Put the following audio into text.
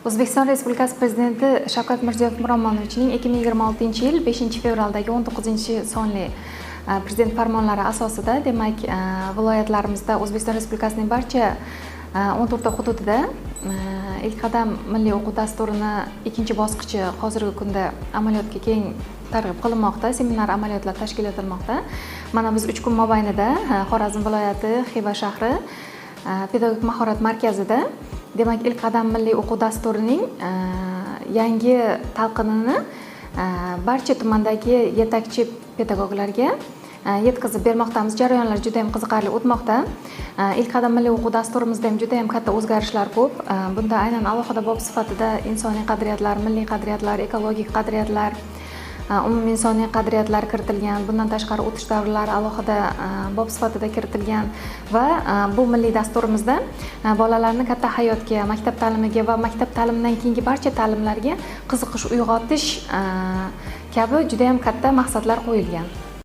O'zbekiston Respublikasi Prezidenti Shavkat Mirziyoyev Miromonovichning 2026-yil 5-fevraldagi 19-sonli prezident farmonlari asosida, demak, viloyatlarimizda, O'zbekiston Respublikasining barcha 14 ta hududida "Ilk qadam" milliy o'quv dasturini ikkinchi bosqichi hozirgi kunda amaliyotga keng targ'ib qilinmoqda, seminar amaliyotlar tashkil etilmoqda. Mana biz 3 kun mobaynida Xorazm viloyati, Xiva shahri pedagogik mahorat markazida, demak, "Ilk qadam" milliy o'quv dasturining yangi talqinini barcha tumandagi yetakchi pedagoglarga yetkazib bermoqdamiz. Jarayonlar juda ham qiziqarli o'tmoqda. "Ilk qadam" milliy o'quv dasturimizda ham juda ham katta o'zgarishlar ko'p. Bunda aynan alohida bob sifatida insoniy qadriyatlar, milliy qadriyatlar, ekologik qadriyatlar, umuminsoniy qadriyatlar kiritilgan. Bundan tashqari, o'tish davrlari alohida bob sifatida kiritilgan va bu milliy dasturimizda bolalarni katta hayotga, maktab ta'limiga va maktab ta'limidan keyingi barcha ta'limlarga qiziqish uyg'otish kabi juda ham katta maqsadlar qo'yilgan.